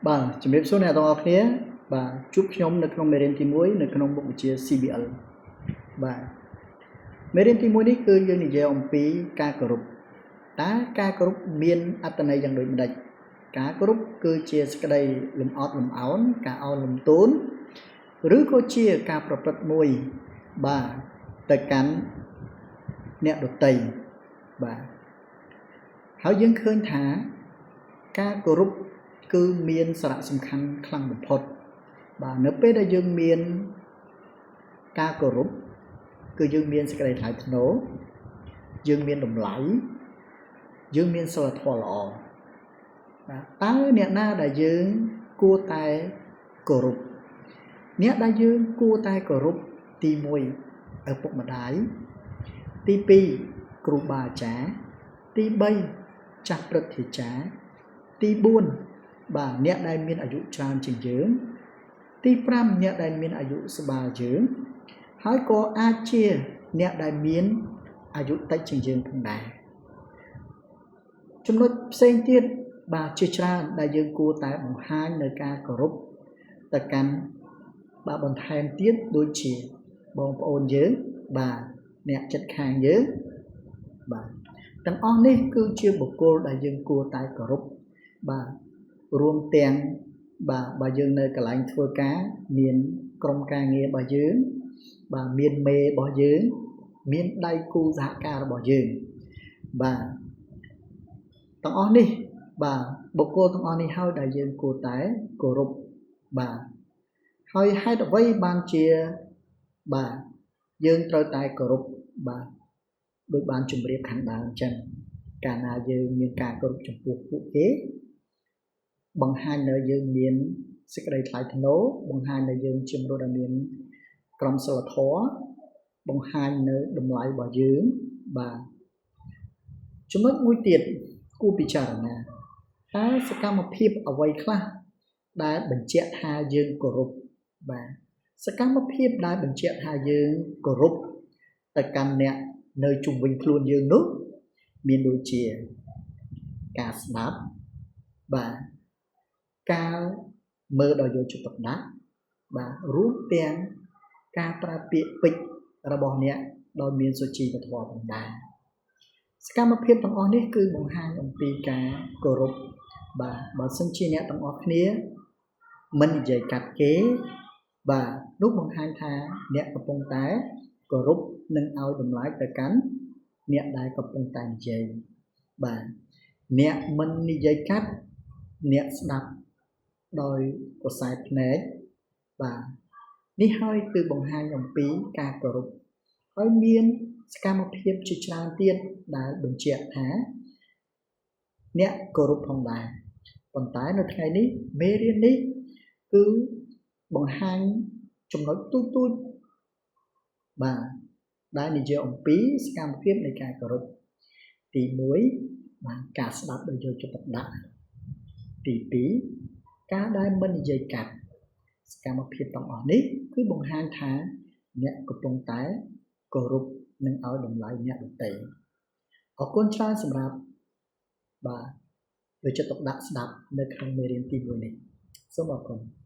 បាទជំរាបសួរអ្នកទាំងអស់គ្នាបាទជួបខ្ញុំនៅក្នុងមេរៀនទី1នៅក្នុងមុខវិជ្ជា CBL បាទមេរៀនទី1នេះគឺយើងនិយាយអំពីការគោរពតើការគោរពមានអត្ថន័យយ៉ាងដូចម្តេចការគោរពគឺជាសេចក្តីលំអត់លំអោនការអោនលំទោនឬក៏ជាការប្រព្រឹត្តមួយបាទទៅកាន់អ្នកដទៃបាទហើយយើងឃើញថាការគោរពគឺមានសារៈសំខាន់ខ្លាំងបំផុតបាទនៅពេលដែលយើងមានការគោរពគឺយើងមានសេចក្តីថ្លៃថ្នូរយើងមានតម្លៃយើងមានសីលធម៌ល្អបាទតើអ្នកណាដែលយើងគួរតែគោរពអ្នកដែលយើងគួរតែគោរពទី1ឪពុកម្ដាយទី2គ្រូបាអាចារ្យទី3ចាស់ព្រឹទ្ធាចារ្យទី4បាទអ្នកដែលមានអាយុច្រើនជាងយើងទី5អ្នកដែលមានអាយុស្មើយើងហើយក៏អាចជាអ្នកដែលមានអាយុតិចជាងយើងផងដែរចំណុចផ្សេងទៀតបាទជាច្រើនដែលយើងគួរតែបង្ហាញនៅការគោរពទៅកាន់បាទបន្ថែមទៀតដូចជាបងប្អូនយើងបាទអ្នកចិត្តខាងយើងបាទទាំងអស់នេះគឺជាបុគ្គលដែលយើងគួរតែគោរពបាទរួមទាំងបាទបើយើងនៅកន្លែងធ្វើការមានក្រុមការងាររបស់យើងបាទមានមេរបស់យើងមានដៃគូសហការរបស់យើងបាទទាំងអស់នេះបាទបុគ្គលទាំងអស់នេះហើយដែលយើងគួរតែគោរពបាទហើយហេតុអ្វីបានជាបាទយើងត្រូវតែគោរពបាទដោយបានជម្រាបខាងដើមអញ្ចឹងកាលណាយើងមានការគោរពចំពោះពួកគេបង្ហាញនៅយើងមានសេចក្តីថ្លៃថ្នូរបង្ហាញនៅយើងជាមនុស្សដែលមានក្រមសីលធម៌បង្ហាញនៅតម្លៃរបស់យើងបាទចំណុចមួយទៀតគួរពិចារណាតើសកម្មភាពអ្វីខ្លះដែលបញ្ជាក់ថាយើងគោរពបាទសកម្មភាពដែលបញ្ជាក់ថាយើងគោរពទៅកាន់អ្នកនៅជុំវិញខ្លួនយើងនោះមានដូចជាការស្ដាប់បាទការមើលដោយយកចិត្តទុកដាក់បាទរួមទាំងការប្រើពាក្យពេចន៍របស់អ្នកដោយមានសុជីវធម៌ផងដែរសកម្មភាពទាំងអស់នេះគឺបង្ហាញអំពីការគោរពបាទបើសិនជាអ្នកទាំងអស់គ្នាមិននិយាយកាត់គេបាទនោះបង្ហាញថាអ្នកកំពុងតែគោរពនិងឲ្យតម្លៃទៅកាន់អ្នកដែលកំពុងតែនិយាយបាទអ្នកមិននិយាយកាត់អ្នកស្ដាប់ដោយក្រសែភ្នែកបាទនេះហើយគឺបង្ហាញអំពីការគោរពហើយមានសកម្មភាពជាច្រើនទៀតដែលបញ្ជាក់ថាអ្នកគោរពផងដែរប៉ុន្តែនៅថ្ងៃនេះមេរៀននេះគឺបង្ហាញចំណុចទូចៗបាទដែលនិយាយអំពីសកម្មភាពនៃការគោរពទី1បាទការស្ដាប់ដោយយកចិត្តទុកដាក់ទី2ការដែលមិននិយាយកាត់សកម្មភាពទាំងអស់នេះគឺបង្ហាញថាអ្នកកំពុងតែគោរពនិងឲ្យតម្លៃអ្នកដទៃអរគុណច្រើនសម្រាប់បាទយកចិត្តទុកដាក់ស្ដាប់នៅក្នុងមេរៀនទី1នេះសូមអរគុណ។